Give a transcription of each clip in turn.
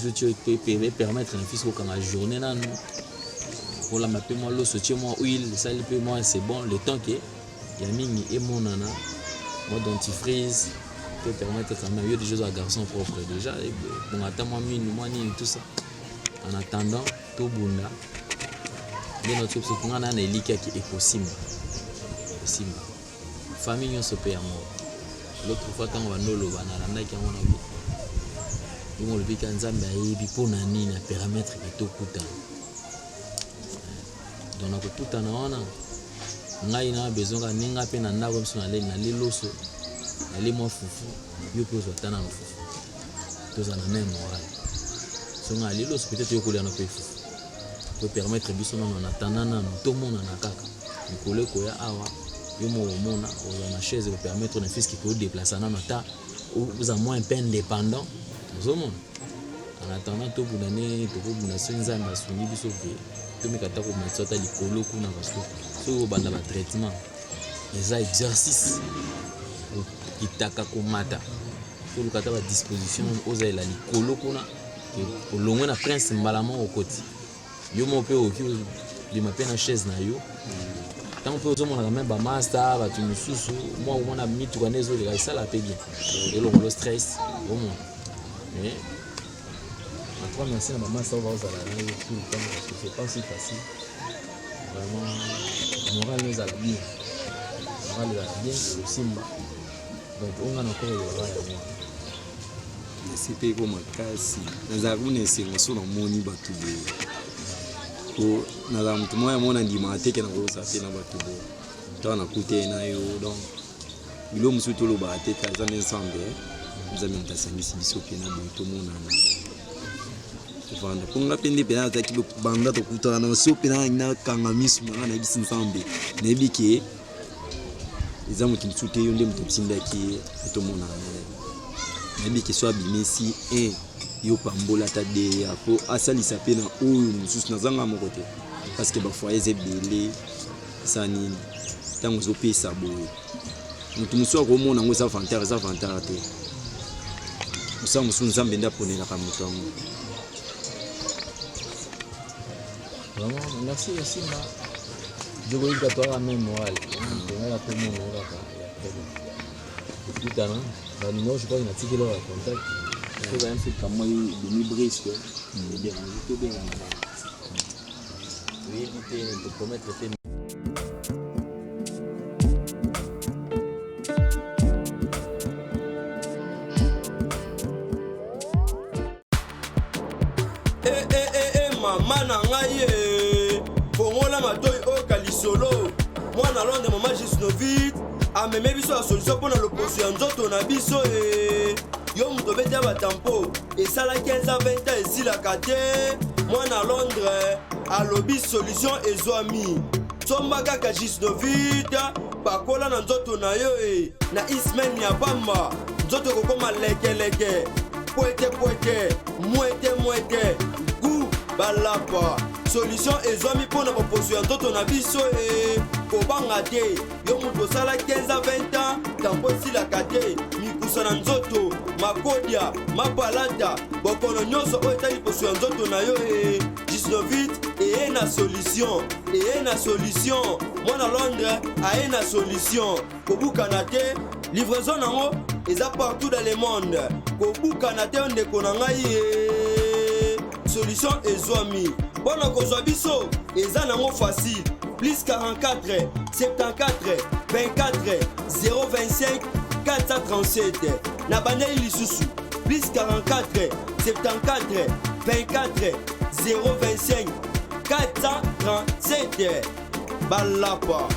Biso ti permettre na fils kokanga journée nanu kolamba mpe mwa loso tie mwa huile esali mpe mwa c'est bon le temps que ya mingi emonana mwa dentifrice te permettre quand même yo déjà oza garçon propre déjà bonga ata mwa minu mwa nini tout ça en attendant tobunda nde na biso nga na na elikiaki ekosimba ekosimba famille nyonso mpe yango l'autre fois ntango bando oloba nalandaki yango na bi bongo olobi ka nzambe ayebi mpo na nini apermettre ke tokutana donc nakokutana wana ngai na besoin kaka ndenge ngai mpe na ndako biso naleli nale loso nale mwa fufu yo mpe ozwa ata nano fufu tozala na même morale so ngai ale loso peut-être yo kolia na mpe fufu po permettre biso nano na tanda nano tomonana kaka mikolo ekoya awa yo moko omona ozwa na chaise ekopermettre na fiske kodeplace nano ata oza moins mpe indépendant ozomona en attendant tobunda ndenge tokobunda soki nzambe asungi biso ke tomeka ata komatisa ata likolo kuna parce que soki obanda batraitement eza exercice kokitaka komata toluka ata badisposition ozalela likolo kuna olongwe na prince mbala moko okoti yo moko mpe okoki bima mpe na chaise na yo ntango mpe ozomonaka meme bamasta bato mosusu mwa omona mituka nde ezoleka esala mpe bien elongolo stress omona mais en tout cas merci na bamasta oyo baozala na yo tout le temps parce que c'est pas si facile vraiment moral ezala bien moral ezala bien ekosimba donc onga na koko elobaka yango wana Nasepeli ko makasi nazalaka kuna esengo so namoni bato boye po nazala moto moko ya mona ndimaka te ke nakozala mpe na bato boye ntango nakutani na yo donc biloko mosusu tolobaka te ka eza nde nzambe eh. nzambe moto asangisi biso mpe na boye tomonana tovanda mpo nga mpe nde mpenza nazalaki banda tokutana na so mpenza nakanga miso na nga nayebisi nzambe nayebi ke eza moto mosusu te yo nde moto otindaki ye tomonana na ye nayebi ke so abimisi un yo pambola ata deya mpo asalisa mpe na oyo mosusu nazanga moko te parce que bafoye eza ebele eza nini ntango ozopesa boye moto mosusu akomona yango eza vantard eza vantard te mosala mosusu nzambe nde aponelaka moto yango Vraiment, merci aussi ma. Jogo ika toi même moral. Tongala pe mon kaka ya très bien. Ekutana, ba numéro je crois na tikelo ya contact. To ba mfi kamwa demi brisque. Et déranger to benga na. Toyebi te, to promettre te. Eh, eh, eh, eh, mama na ngai ye fongola matoi oyoka lisolo mwana londre mama gisnovit ameme biso ya solution mpo na loposo ya nzoto na biso e yo moto obeti ya batampo esala 15 a 20 ans esilaka te mwana londres alobi solution ezwami somba kaka gisnovit pakola na nzoto na yo e na ismaine ya pamba nzoto ekokoma lekeleke pwete pwete mwete mwete gu balapa solution ezwami mpo na baposo ya nzoto na biso e kobanga te yo moto osala 15 a 20 ans tampo esilaka te mikusa na nzoto makodia mapalata bokono nyonso oyo etali poso ya nzoto na yo e gisnovit eye na solution eye na solution mwana londres aye na solution kobukana te livraison nango eza partout dans le monde kobukana te ndeko na ngai ye solution ezwami mpo na kozwa biso eza nango facile plus 44 74 24 025 437 na bandeli lisusu plus 44 74 24 025 437 balapa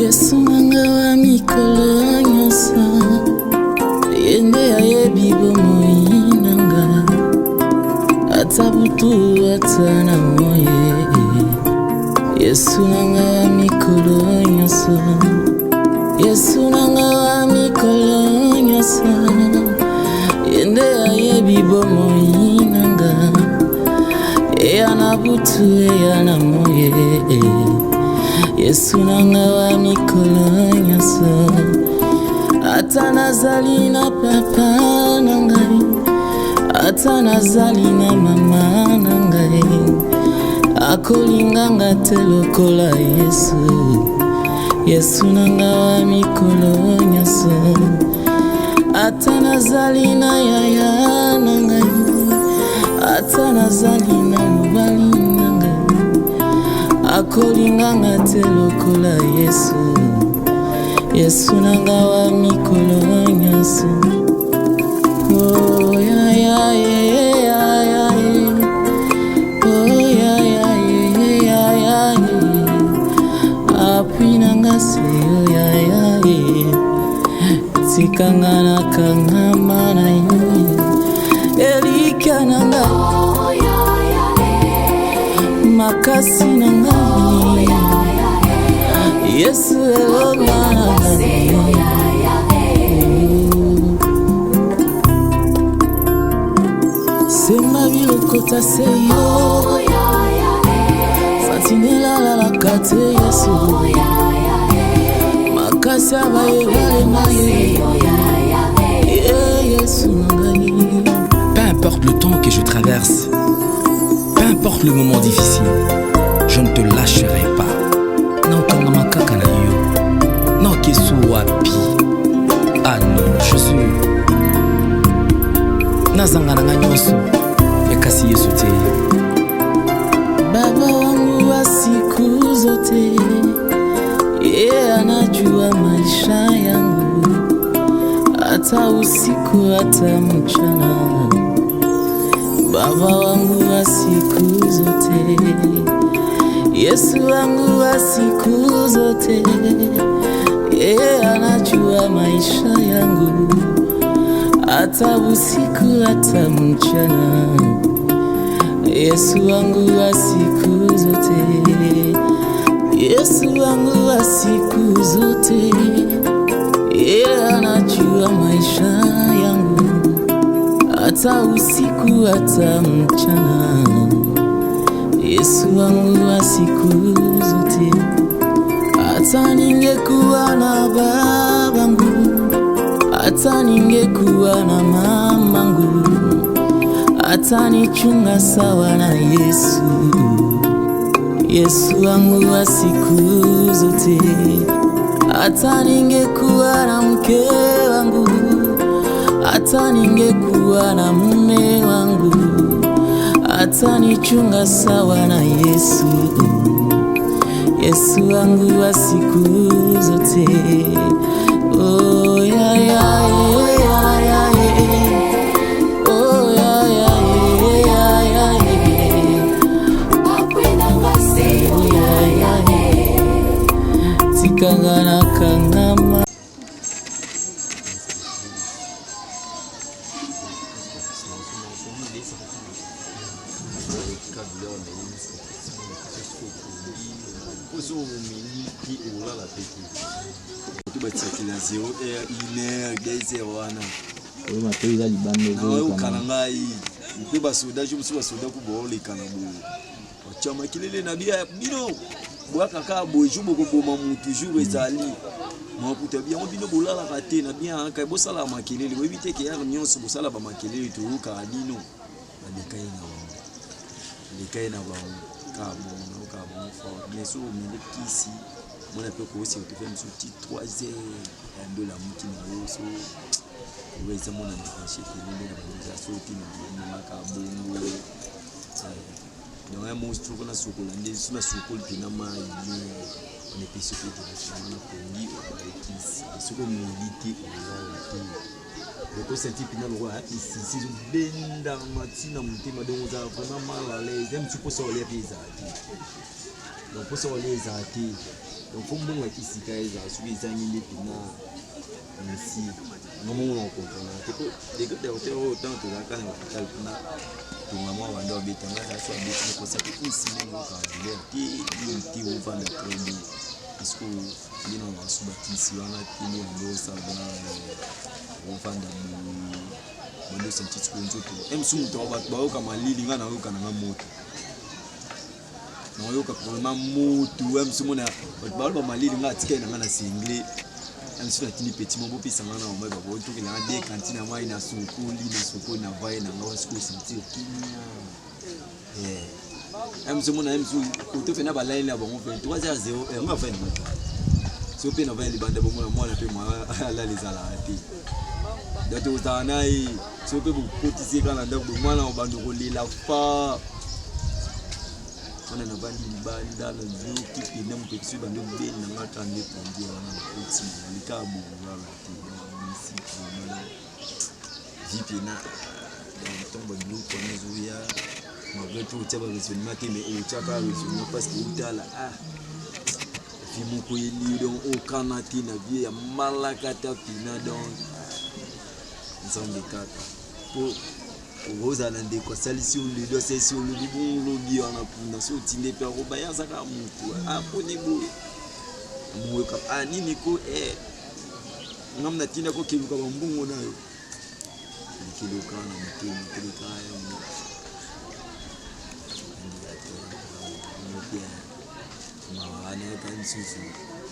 Yesu nanga wa mikolo nyonso ye nde ayebi bomoi nanga ata butu ata na moye. Yesu na nga wa mikolo nyonso, Yesu na nga wa mikolo nyonso, ye nde ayebi bomoi na nga, eya na butu eya na moye. Yesu na nga wa mikolo nyonso, ata nazali na papa na ngai, ata nazali na mama na ngai, akolinga nga te lokola Yesu. Yesu na nga wa mikolo nyonso, ata nazali na yaya na ngai, ata nazali na mobali na ngai, akolinga nga te lokola Yesu. Yesu na nga wa mikolo nyonso. Oh, ya, ya, ya, ya, ya, ya. Oh, ya, ya, ya, ya, ya, ya. Appui na nga se yo, ya, ya, ya. Tika nga nakangama na yo, elikya na ngai, makasi na ngai, Yesu elonga na ngai. Semba bilokota se yo, sentinela alalaka te Yesu, makasi ya bayebale na ye, ye Yesu na ngai. Peu importe le temps que je traverse, peu importe le moment difficile, je ne te lâcherai pas. Naokangama kaka na yo, naokesu wapi? Ah non, je suis nazanga na nga nyonso, me kasi Yesu te. Baba wangu wa siku zote, yeye anajua maisha yangu, hata usiku hata mchana. Baba wangu wa siku zote, Yesu wangu wa siku zote, yeye anajua maisha yangu, hata usiku hata mchana. Yesu wangu wa siku zote, Yesu wangu wa siku zote, yeye anajua maisha yangu, hata usiku hata mchana. Yesu wangu wa siku zote, hata ningekuwa na babangu, hata ningekuwa na mamangu, hata nichunga sawa na Yesu. Yesu wangu wa siku zote, hata ningekuwa na mke wangu, hata ningekuwa na mume wangu, hata nichunga sawa na Yesu. Yesu wangu wa siku zote. Oh, ya, ya, ya, ya, ya. Oh, ya, ya, ya, ya, ya. Ya, ya, ya. Tika nga nakangama. Poso omeli mpe olala pe te. To batiaki na 0 heure, 1 heure, 2 heure wana. Oyo matoi eza libanda. Nayoka na ngai mpe basoda jo mosusu, basoda ku baoleka na boye, batya makelele na bia bino, boyaka kaka boye, jour bokoboma motu, jour ezali maputa yango bino bolalaka te na bien kaka bosalaka makelele, boyebi te ke yare nyonso bosala bamakelele, toyokaka bino. Baleka ye na bango, baleka ye na bango kaka bongo, nayokaka bango fort. Mais soki omeli kisi, mona mpe kosi otofe mosusu ti 3 heures ya ndo olamuki na yo. So oyo eza mona dérange te, nde na bango eza so te namemaka bongo. Donc ya mo soko nasokola nde so nasokoli mpena mai bien, wana epesi mpe directement na pongi. Obalekisi soki omeli te, olala te, okosenti mpena lokola esisi ezobendama ntina motema. Donc ozala vraiment mal à l'aise, ya mosu mposa olia mpe ezala te. Donc mposa olia ezala te, donc fo mbongaki esika ezala. Soki ezangi nde mpena mesi nga mongo na kokomprendre te, po degré de hauteur oyo ntango tozalaka na hôpital kuna. Tonga mwa banda obeta nga azalaki abeti mokosa pe une semaine oyoka douleur te nini te ovanda très bien parce que nde na basu bakisi wana te nde bando osala ovanda boye bando osentir sikoyo nzoto msu moto bato bayoka malili nga nayoka nanga moto nayoka vraiment moto msu mona bato baloba malili nga atikali nanga na sengle msu natindi petit moko bopesa nga na mama bakotokela nga de kantine ya mai na sokoli na sokoli na vaye na nga sikoyo sentir kimia msu mona msu koto mpe na balali na bango mpe 3 heures 0 heure nga vaye na nga so mpe na vaye libanda bomona mwana mpe mwa alala ezalaka te donc tozala na ye so mpe bokotisi ye kaka na ndako boye mwana obanda kolela fa wana navandi libanda nazoki pena moto biso ebandi obenda nga kaka nde pongi wana nakoti naleka bongala te misi vie pena ntango babiloko wana ezoya malgré tout otya baraisonnement te mais otyaka raisonnement parce que otala ah vie moko eli donc okana te na vie ya malakata pena donc nzambe kaka po okozala na ndeko asalisi yo lelo asalisi yo lobi bongo lobi wana kuna so otinde mpe akobaya aza kaka motu aponi ah, boye amoyoka ah, nini ko eh, ngam natinda kokeluka bambongo na yo ekeluka na motema ekeluka yango mawa nayoka lisusu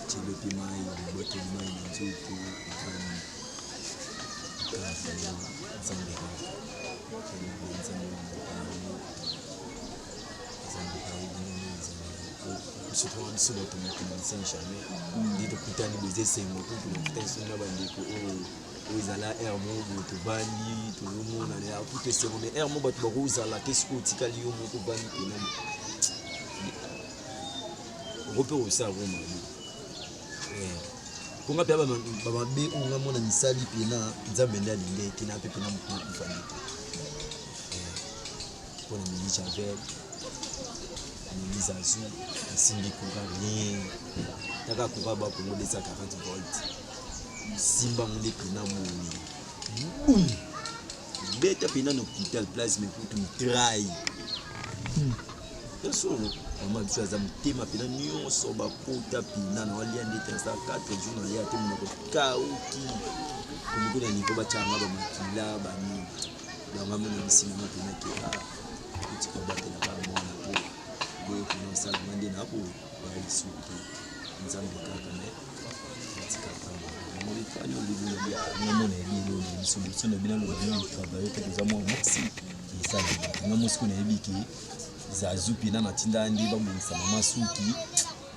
tielo mpe mai boteli mai na nzoto ekani nzambe kaka nzambe nzambe ayebi ndenge ezali biso twana biso bato mokili ne saint jamais nde tokutani boza esengo kutu tokutani biso na bandeko oyo oyo ezala aire moko boye tovandi tozomonana ya kutu esengo mais aire moko bato bakozala te soki otikali yo moko ovandi mpena oko mpe kosala ko mabe mpo nga mpe bamabe oyo nga mona misali mpena nzambe nde alingi ete na mpe mpena moto nakufa nde te mpo na meli javel meli zazu nasimbi courant rien taka courant bakongo 240 volt simba ngo nde mpena boye bum beta mpena na hôpital place me kutu mitrai ya solo mama biso aza motema mpena nyonso bakota mpena na walia ndete asa 4 jours nalia te monoko kauki komiko na niveau batyanga bamakila banini banga mona bisinanga mpena ke ah, otika obatelaka mwana po boye mpena osalanga nde nako ya lisusu te nzambe kaka me ngamona yebi eloko na biso biso na bino aloba nini travaille mpe toza mwa mwasi esalaka nga mosiko nayebi ke zazu mpena natinda nde babongisa mama suki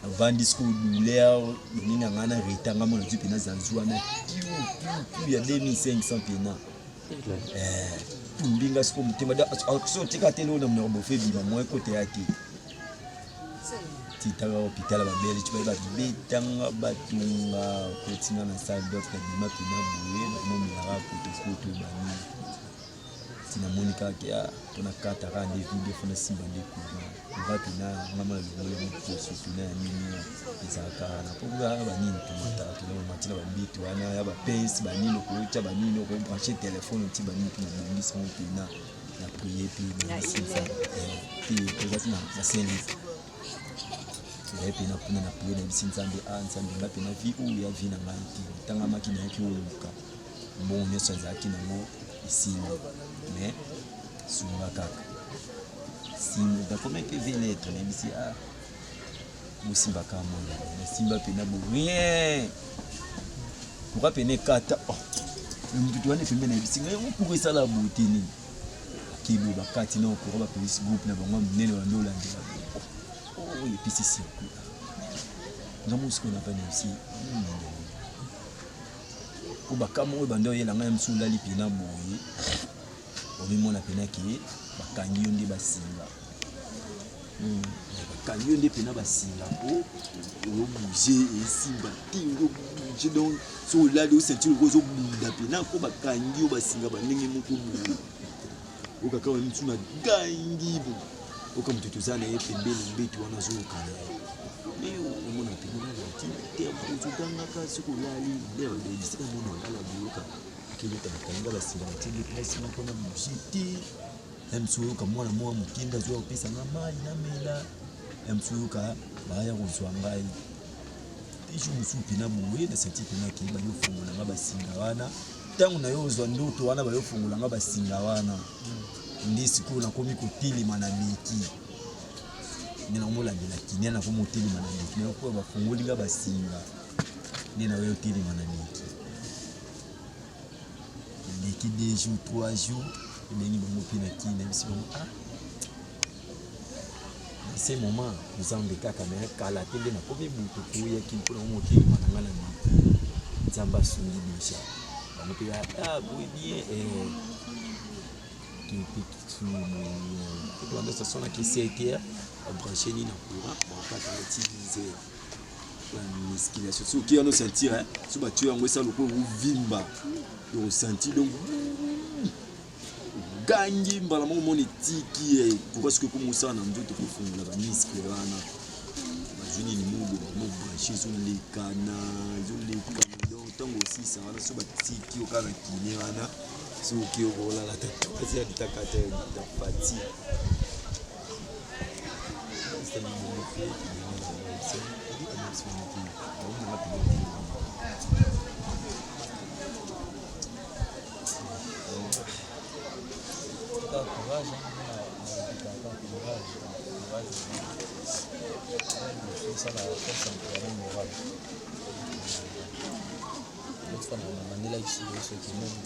navandi sikoyo douleur nini yanga na reta nga mona zwi mpena zazu wana piu piu piu ya 2500 mpena eh, tumbi nga sikoyo motema so otika te loo na monoko bofe ebima mwa ekota ya te titaka hôpital ba belge baye babetanga batunga kotinga na salle doc na bima mpena boye namomelaka kotokoto banini ti namoni kaka ke ah, mpo nakata kaka nde vide fo nasimba nde courant courant mpena nga mona longoli yango poso mpena ya nini ezalaka wana mpo kaka banini tomataka tona bamati na babitu wana ya bapese banini okotya banini okobranche telefone oti banini mpe nabongisi yango mpena na priye mpe bongisi te tozalaki na saint luc tozali mpe na kuna na priye nayebisi nzambe a ah, nzambe ngai mpe na vie oyo ya vie na ngai te natangamaki nayaki oluka mbongo nyonso azalaki nango esili mais sunga kaka simba nakomaki mpe vie lettre nayebisi a ah, bosimba kaka mwana nasimba mpena bo rien koka pene ekata oh. Motutu wana efembe na yebisi ngai yango cour esala bote nini kebo bakati na okora bapolice groupe na bango ya monene bando olandela oh, epesi circuit nga mosiko na vani yebisi po bakama oyo bando oyela ngai mosu olali mpena boye omimona mpena ke bakangi yo nde basinga Bakangi yo nde pena basinga po obouge esimba te obouge donc so olali osentir lokola ozobunda pena po bakangi yo basinga bandenge moko boye okaka misu na gangi bo oka moto toza na ye pembeni mbeto wana azoyoka na ye me omona pena olala te ozogangaka soki olali nde bisika mona olala boyoka keleta bakangi basinga batie nde place moko na bouge te. Ya mosusu oyoka mwana moko ya moke nde azoya kopesa nga mayi namela, ya mosusu oyoka baya kozwa ngai. Pe jour mosusu pena boye na sentir pena ke baye kofongola nga basinga wana, tango naye kozwa ndoto wana baye kofongola nga basinga wana nde sikoyo nakomi kotelema na beki nde nakomolandela kinia nakomi kotelema na beki nayokoya bafongoli nga basinga nde naye kotelema na beki. Eleki 2 jours 3 jours ebengi bango mpe na kin nayebisi bango ah na ce moment nzambe kaka me kala te nde nakomi butu koya kin mpo na motelema na ngai na miki nzambe asungi deja bango mpe ah boye bien eh. Tobanda station na 7 heures babranche nini na courant bakata ngo ti 10 heures musculation soki oki wana osentir eh, so batio yango esala lokola ovimba donc osentir donc ogangi mbala moko omona etiki eh, pourquoi soki ekoma osala na nzoto kofungola bamiscle wana bazwi nini mobo bamobranche ezolekana ezolekana donc ntango osisa wana so batiki yo kaka na kine wana soki okolala ta 3 heures ta 4 heures ta fatigue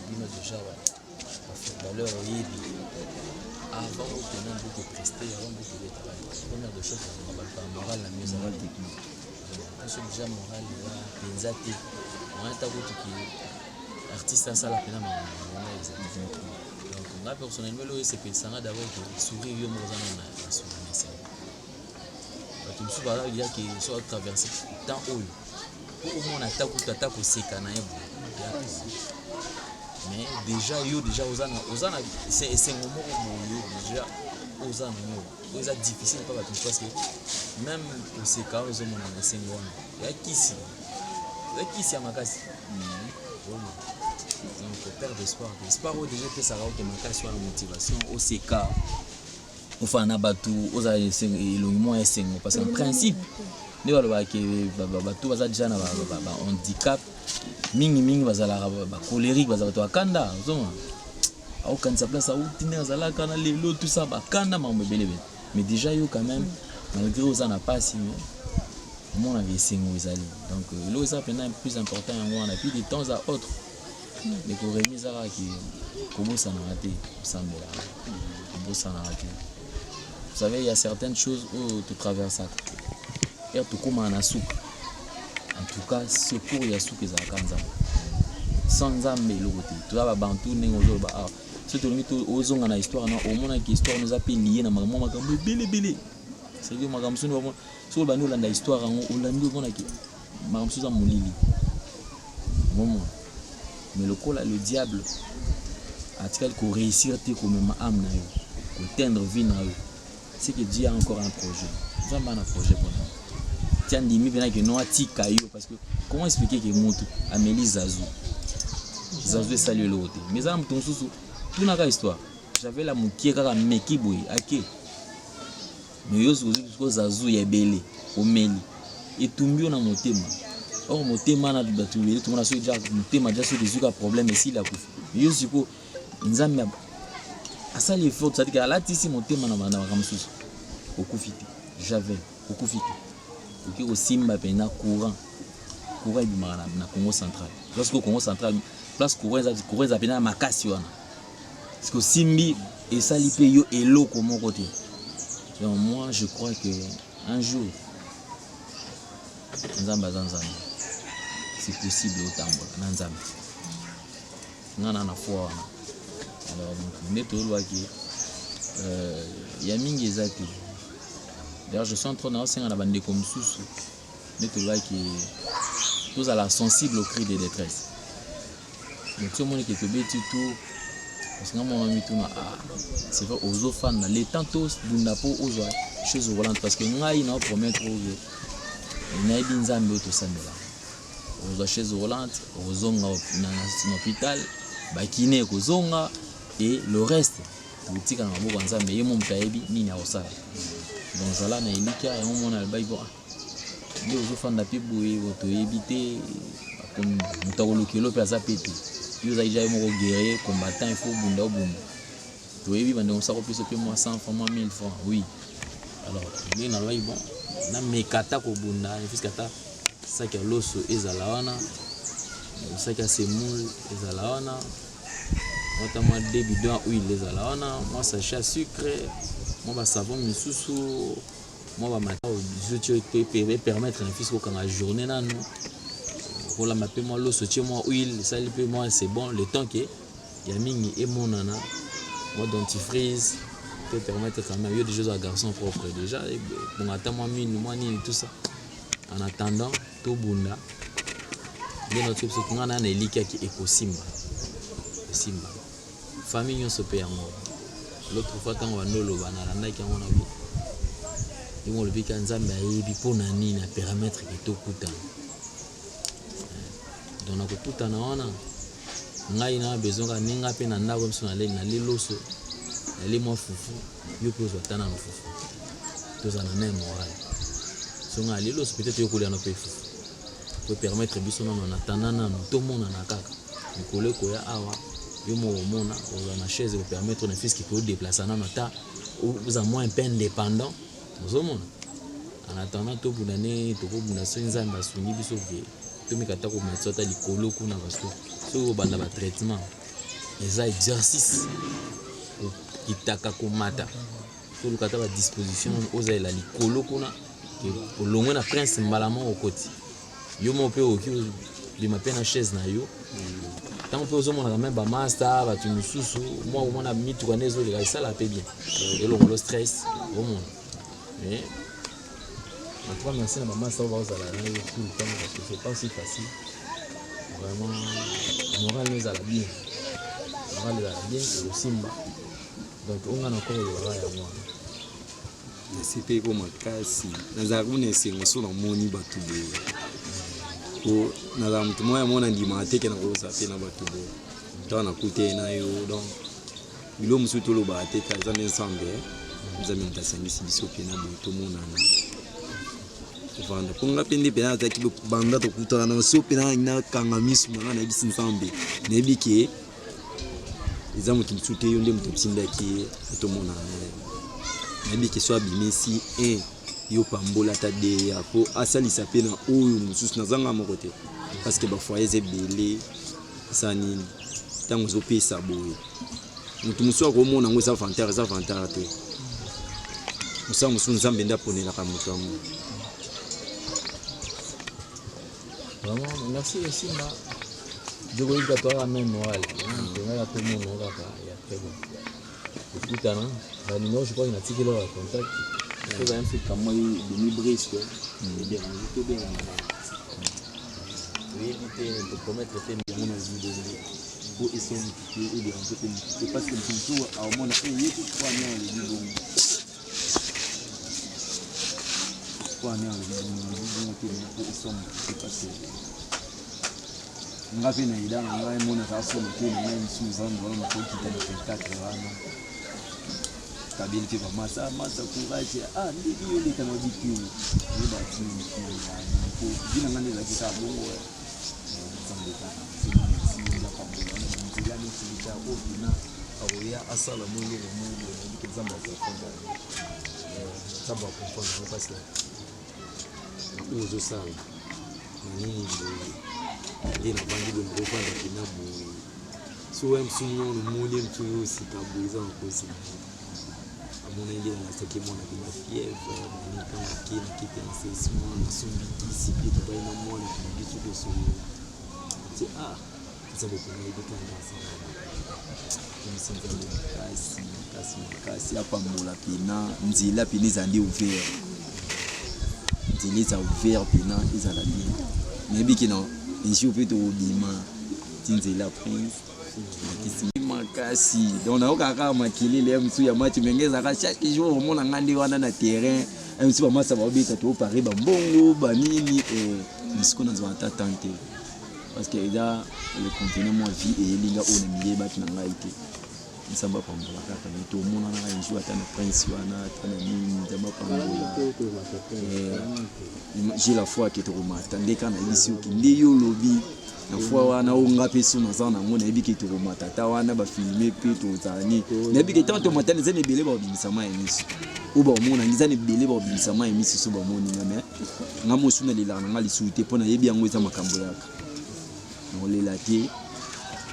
Bino deja ba footballeur oyebi avant okende na boke preste avant boke obeta première de chose balukaka moral na mieux ezala technique biso deja moral eza mpenza te wana ata kutu ke artiste asala mpena makambo nga eza donc nga personnellement eloko esepelisa nga d'abord ke sourire yo moko oza nano na sourire na esengo bato mosusu baza deja ke so atraverse temps oyo po omona ata kutu ata koseka na ye boye mais déjà yo déjà oza na oza na esengo moko boye yo déjà oza na yango oyo eza difficile mpa bato parce que même koseka wana ozomona na esengo wana ya kisi ya kisi ya makasi donc perdre espoir te espoir oyo déjà epesaka oke makasi wana motivation oseka ofanda na bato ozala elongi mwa esengo parce que en principe nde balobaka ke bato baza deja na bahandicap mingimingi bazalaka bacolérique baza bato ya kanda ozomona aokanisa place auti ndenge azalaka na lelo tout ça bakanda makambo ebele ebele mais déjà yo quand même malgré oza na pasi mais omonaka esengo ezali donc eloko eza mpenza plus important yango wana puis de temps à autre Ndeko Remy eza kaka ke kobosanaka te kosambelaka kobosanaka te vous savez il y a certaines choses oyo totraversaka heure tokomaka na suka en tout cas secours ya suka ezalaka nzambe sans nzambe eloko te toza babantu ndenge ozoloba awa soki tolingi ozonga na histoire na omonaki histoire wana eza mpe lie na makambo makambo ebele ebele cest makambo mosusu soki obandi olanda histoire yango olandi omonaki makambo mosusu eza molili omomona mais lokola le diable atikali ko réussir te komema âme na yo koteindre vie na yo c'est que Dieu a encore un projet nzambe ana projet mpona yo ti andimi mpena ke no atika yo parce que comment expliquer ke motu ameli zazu zazu esali eloko te mais eza na moto mosusu tunaka histoire j'avais la mokie kaka meki boye ake Mais yo ozwi sikoyo zazu ya ebele omeli etumbi yo na motema or motema na bato ebele tomona soki ja motema ja soki ezwi ka problème esili akufi mais yo sikoyo nzambe asali effort c'est-à-dire alatisi motema na makambo mosusu okufi te javel okufi te okoki kosimba mpenza courant courant ebimaka na, na congo central lorsque congo central place courant eza courant eza mpenza makasi wana Siko osimbi esali pe yo eloko moko te. Donc moi je crois que un jour Nzambe aza Nzambe. C'est possible otambola na Nzambe. Nga na na foi wana. Alors donc nde tolobaki euh, ya mingi eza te. D'ailleurs je suis en train naosenga na bandeko mosusu nde tolobaki tozala sensible au cri de détresse. Donc soki omoni ke tobeti tour parce que nga mona mituna ah c'est vrai ozofanda le temps tobunda mpo ozwa chose roulante parce que ngai na promettre oyo nayebi nzambe oyo tosambela okozwa chaise roulante okozonga na hôpital bakine ekozonga et le reste. Tokotika na maboko ya Nzambe, ye mo moto ayebi nini akosala. Donc zala na elikya yango mona alobaki bon, ah, nde ozofanda mpe boye bo toyebi te moto akolukela mpe aza mpe te. Yo ozali deja yo moko guerrier combattant, il faut obunda obunda. Toyebi bandeko mosusu akopesa mpe mwa 100 francs, mwa 1000 francs, oui. Alors ndenge nalobaki bon, nameka ata kobunda puisque ata saki ya loso ezala wana, saki ya semoule ezala wana, ata mwa deux bidons ya huile ezala wana, mwa sachet ya sucre, mwa ba savon misusu, mwa ba mata biso te permettre na fils kokanga journée nanu, kolamba mpe mwa loso tie mwa huile esali mpe mwa c'est bon, le temps que ya mingi emonana, mwa dentifrice te permettre quand même, yo déjà oza garçon propre déjà, bonga ata mwa minu mwa nini tout ça. En attendant tobunda nde na biso nga na elikiaki ekosimba esimba famille nyonso mpe yango. L'autre fois ntango bando oloba nalandaki yango na bi ndenge olobi ka Nzambe ayebi mpo na nini apermettre ke tokutana. Donc nakokutana wana ngai na besoin kaka ndenge ngai mpe na ndako biso nalie loso, nalie mwa fufu, yo mpe ozwa ata nano fufu, tozala na même moral. So ngai nalie loso, peut-être yo kolia no mpe fufu, po permettre biso nano na tanda nano tomonana kaka mikolo ekoya awa, yo moko omona ozala na chaise ekopermettre na fiske ke odeplace nano ata oza moins mpe indépendant, ozomona. En attendant tobunda ndenge tokobunda, soki Nzambe asungi biso ke tomeka ata komatisa ata likolo kuna, parce que soki obanda ba traitement eza exercice kokitaka komata, toluka ata ba disposition ozalela likolo kuna ke olongwe na prince mbala moko okoti yo moko mpe okoki obima mpe na chaise na yo. Ntango mpe ozomonaka meme bamasta bato misusu mwa komona mituka nde ezoleka esala mpe bien, elongolo stress omona. Mais en tout cas merci na bamasta oyo baozala na yo tout le temps, parce que c'est pas aussi facile. Vraiment moral no ezala bien, moral ezala bien ekosimba. Donc onga na koko olobaka yango wana. Nasepeli mpo makasi, nazalaka kuna esengo so namoni bato boye, po nazala moto moko ya mona ndimaka te ke nakozala mpe na bato boye. Ntango nakutani na yo, donc biloko mosusu tolobaka te, ka eza nde Nzambe, Nzambe moto asangisi biso mpe na boye tomonana kovanda. Mpo nga mpe nde mpenza nazalaki banda tokutana na so mpe nakanga misu na nga, nayebisi Nzambe, nayebi ke eza moto mosusu te, yo nde moto otindaki ye tomonana na ye. Nayebi ke so abimisi un yo pambola ata deya mpo asalisa mpe na oyo mosusu, nazanga moko te, parce que bafoyer eza ebele. Eza nini ntango ozopesa boye, moto mosusu akomona yango eza vantard, eza vantard te. Mosala mosusu Nzambe nde aponelaka moto yango. Vraiment merci Esimba, jokoyika toyaka même moral tongaka tomona kaka ya très bon kokutana ba numéro, je crois que natikeli oyo ya contact tozala mpe kamwa demi brisque ederange tobengana oyebi te topromettre te yango nazwi bongo po eso motu te ederange mpe motu te, parce que motu mosusu aomona e ye te po ani alobi bongo, po ani alobi bongo, alobi bongo te po eso motu te, parce que nga mpe na eda na ngai emonaka solo te na ngai mosusu zandu wana nakokita na 24 wana kabeli mpe bamasa masa courage, ah ndenge yo oleka na biki oyo bati po vi na ngai nde ezalaki kaka bongo. Nzambe kaka apambola na nzela nyonso lita oyo mpena akoya asala mo eloko moko boye, nayebi ke Nzambe akokonda, Nzambe akokonda yango, parce que oyo ozosala na nini boye nde navandi boye, nakofanda mpena boye so oya mosusu mwana omoni ye mosusu oyo osika boye eza makosi amona nde nalasaki mwana mpena fièvre bani ntango ake nakete na sesi mwana asombi kisi mpe tobai na mwana tolingi soki osolola te, ah Nzambe opona yebi kanda asala komisi Nzambe makasi makasi makasi apambola mpena nzela mpena ezala nde ouvert, nzela eza ouvert mpena ezala bien. Nayebi ke na un jour mpe tokobima ti nzela prince nakisi makasi. Donc nayokaka kaka makelele ya mosusu ya match menge ezalaka chaque jour, omona nga nde wana na terrain ya mosusu bamasa baobeta toopare bambongo banini misiko nazwaka ata temps te, parce que eza le continent mwa vie eyelinga oyo na milieu batu na ngai te. Nzambe apambola kaka ye, tomonanaka un jour ata na prince wana ata na nini, Nzambe apambola. J'ai la foi ke tokomata nde kaka nayebisi yo ke nde yo olobi na foi wana oyo nga mpe so naza nango, nayebi ke tokomata ata wana bafilme mpe tozala nini, nayebi ke ntango tomata eza na ebele bakobimisa mai ya miso oyo bakomona eza na ebele bakobimisa mai ya miso so bamoni nga. Me nga mosu nalelaka na nga lisusu te mpo nayebi yango eza makambo yaka nakolela te.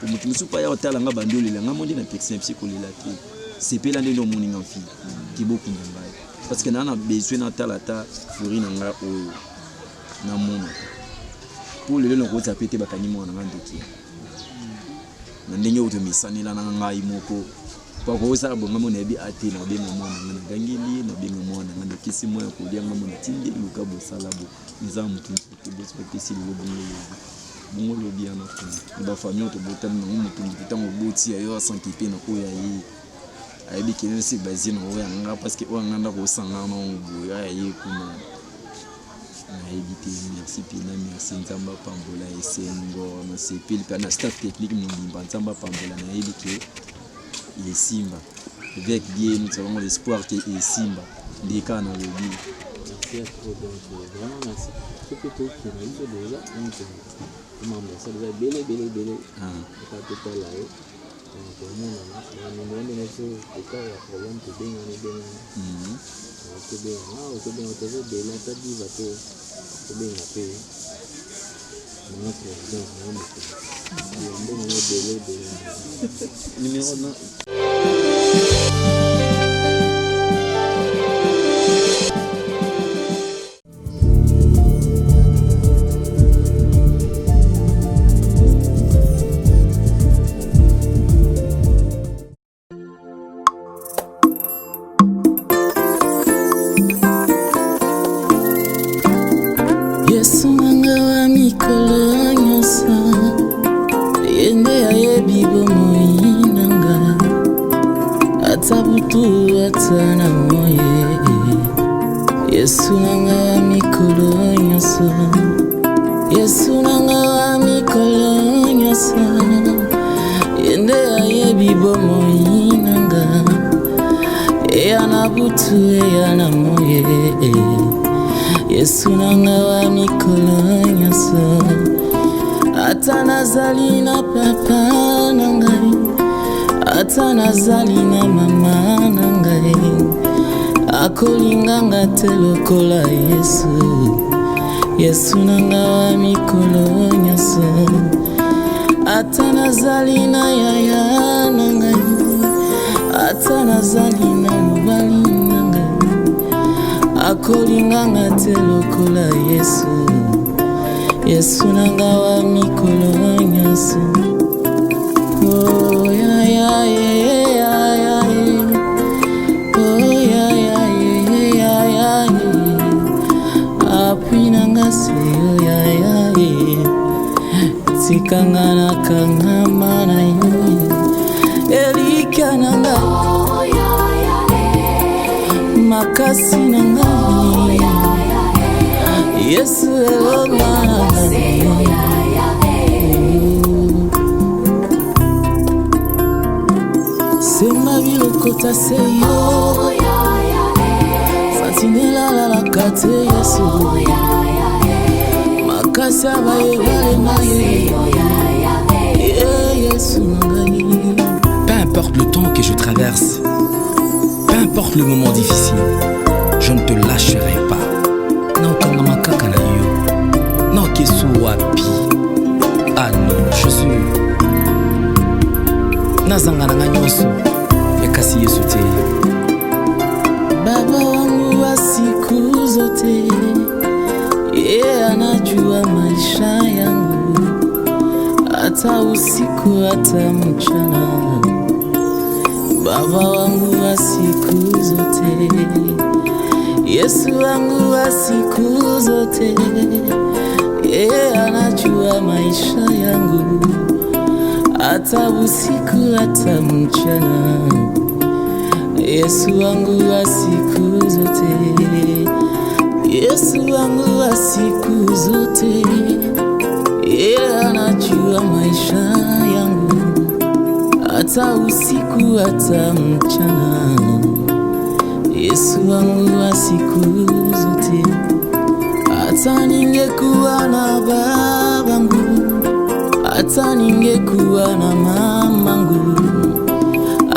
Po moto mosusu mpe aya kotala nga bandi olela nga mo nde na pekisi na biso kolela te. Sepela nde nde omoni nga mfi ke bokunda ngai parce que naa na besoin natala ata flori na ngai oyo namonaka mpo lelo nakozala mpe te bakangi mwana na nga ndoki na ndenge oyo tomesanela na ngai moko po akozala bonga mo nayebi ate nabenga mwana nga nagangeli ye, nabenga mwana nga napesi mwa ya kolia nga mo natindi luka bosala bo eza moto mosusu te bosi bapesi lelo bongo lobi bongo lobi yana kuna na bafamille oyo tobotami nango moto moto ntango oboti ya yo asanki mpe na oyo aye ayebi ke se base na oyo ya nga parce que oyo ya nga ndako osangana nango boye oyo aye kuna nayebi te. Merci mpena, merci. Nzambe apambola, esengo nasepeli mpe na staff technique mobimba. Nzambe apambola, nayebi ke esimba. Avec Dieu nous avons l'espoir ke esimba nde kaka nalobi. Merci à trop, donc vraiment merci. Soki tokende biso déjà, donc mambo asala eza ebele ebele ebele eka totala yo tomonana na nimero nde biso eka ya problème tobengani ebengani tobengana awa tobenga toza ebele ata diva te tobenga mpe mama présidence mama mokonzi mbongo ebele ebele. Numéro na Yesu nanga wa mikolo nyonso, ye nde ayebi bomoi nanga, ata butu ata na moye. Yesu nanga wa mikolo nyonso, Yesu nanga wa mikolo nyonso, ye nde ayebi bomoi nanga, eya na butu eya na moye. Yesu nanga wa mikolo nyonso, ata nazali na papa na ngai, ata nazali na mama na ngai, akolinganga te lokola Yesu. Yesu nanga wa mikolo nyonso, ata nazali na yaya na ngai, ata nazali na mobali na ngai, akolinganga te lokola Yesu. Yesu nanga wa mikolo nyonso. Oh, ya, ya, ya, ya, ya. Oh, ya, ya, ya, ya, ya. Appui nanga se yo ya, ya, ya. Tikanga nakangama na yo, elika na ngai, makasi na ngai, Yesu elonga na ngai. Semba bilokota se yo santinelalalaka te Yesu makasi abayebale na ye ye Yesu na ngai. Peu importe le temps que je traverse, peu importe le moment difficile, je ne te lâcherai pas. Naokangama kaka na yo. Naokesu wapi? Ah non, je suis. Nazanga na nga nyonso, kasi Yesu te. Baba wangu wa siku zote, yeye anajua maisha yangu, hata usiku hata mchana. Baba wangu wa siku zote, Yesu wangu wa siku zote, yeye anajua maisha yangu, hata usiku hata mchana. Yesu wangu wa siku zote, Yesu wangu wa siku zote, yeye anajua maisha yangu, hata Hata usiku hata mchana, Yesu wangu wa siku zote. Hata ningekuwa na babangu, hata ningekuwa na mamangu,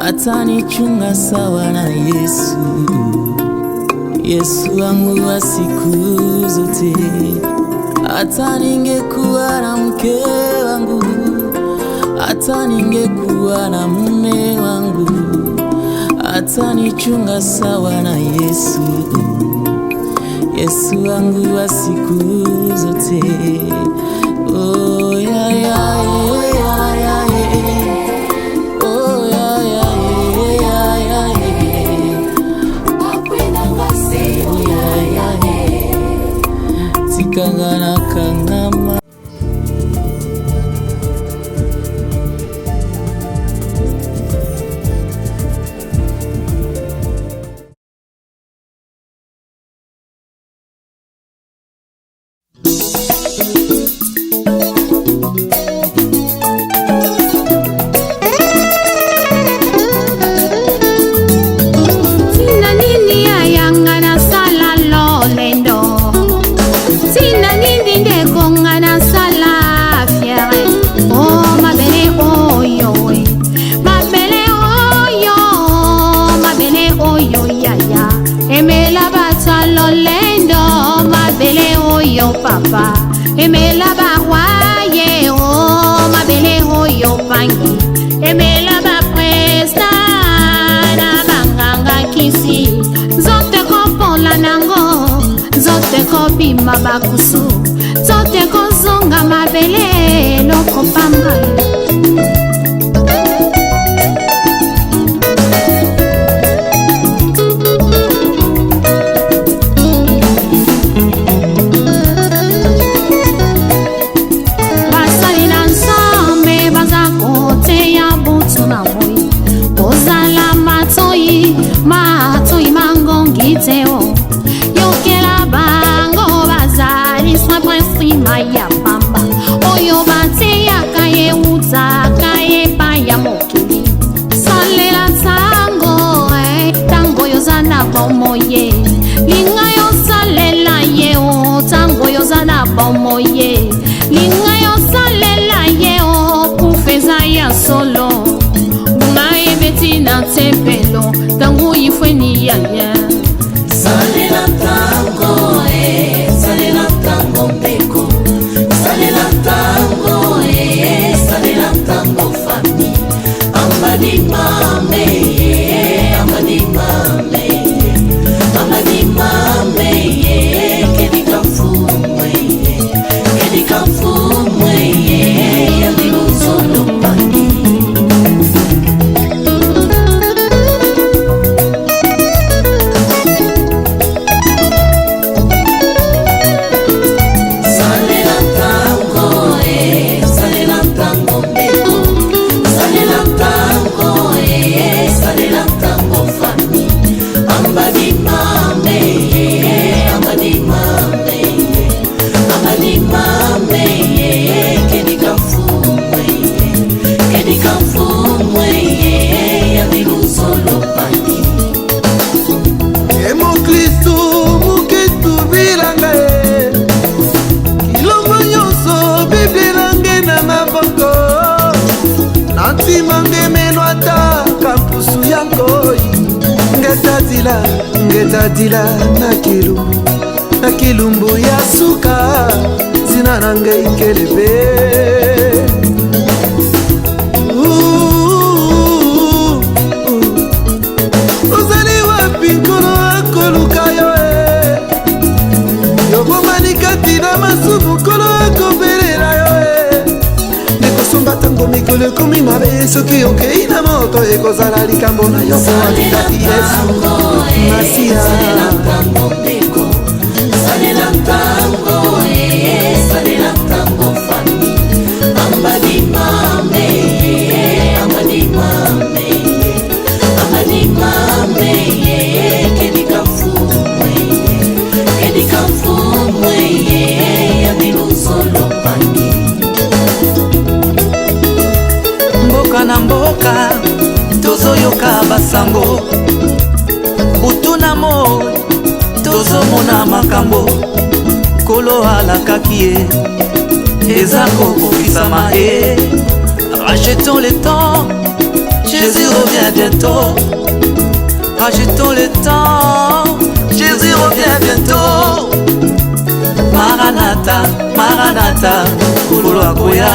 hata nichunga sawa na Yesu, Yesu wangu wa siku zote. Hata ningekuwa na mke wangu, hata ningekuwa na mume wangu, hata nichunga sawa na Yesu, Yesu wangu wa siku zote. Oh, yeah, yeah, yeah, yeah, yeah. Oh, yeah, yeah, yeah, yeah, yeah. Yeah, yeah, yeah. Tikanga na kangama. Tina nini ayanga nasala lolendo, tina nini ndeko nga nasala fiere. O mabele oyo e, mabele oyo, mabele oyo yaya, emela bato lolendo, mabele oyo papa, emela barwaye o mabele oyo pangi, emela bapresta na banganga kisi, nzoto ekopola nango, nzoto ekobima bakusu, nzoto ekozonga mabele eloko pamba. Basali na Nzambe baza koteya butu na moi, kozala matoi matoi mangongi te o, yokela bango bazali soin nsima ya pamba oyo bateyaka eutaka epai ya mokili. Salela ntango ntango oyo oza na bomoi, linga yosalela ye o, ntango oyo oza na bomoi, linga yosalela ye o, kufa eza ya solo, ngunga ebeti na tempelo ntango ifweni yaya. Salela ntango e, salela ntango ndeko, salela ntango e, salela ntango fami, ambadi mame ye, ambadi mame ye, ambadi mame ye, kedika mfumwe ye, kedika mfumwe ye, yandi luzolo pangi. Salela ntango e, salela ntango ndeko, salela ntango e, salela ntango fami, ambadi mame ye, ambadi mame ye, ambadi mame ye, kedika mfumwe ye, kedika mfumwe ye, yandi luzolo pangi. Emokristu muketu bilanga e, kilongo nyonso bibilange na maboko, na ntima ngemeno ata kampusu ya nkoi, ngetadila ngetadila na kilumbu, na kilumbu ya suka, ntina na ngei kelebe. Ozali wapi nkolo akoluka yo e, yobomani kati na masumu nkolo akobelela yo e, ndekosomba ntango mikolo ekomi mabe, soki okei na moto ekozala likambo na yo po alingaki Yesu Masiya. Salela ntango ndeko, salela ntango e, salela ntango fami, ambadi mame ye, ambadi mame ye, ambadi mame ye, kedika mfumwe ye, kedika mfumwe ye, yandi luzolo pangi. Mboka na mboka. Komona makambo Nkolo alakaki ye eza kokokisama e. Rachetons le temps, Jésus revient bientôt. Rachetons le temps, Jésus revient bientôt. Maranatha, Maranatha, Nkolo akoya.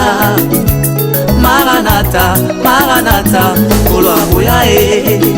Maranatha, Maranatha, Nkolo akoya e.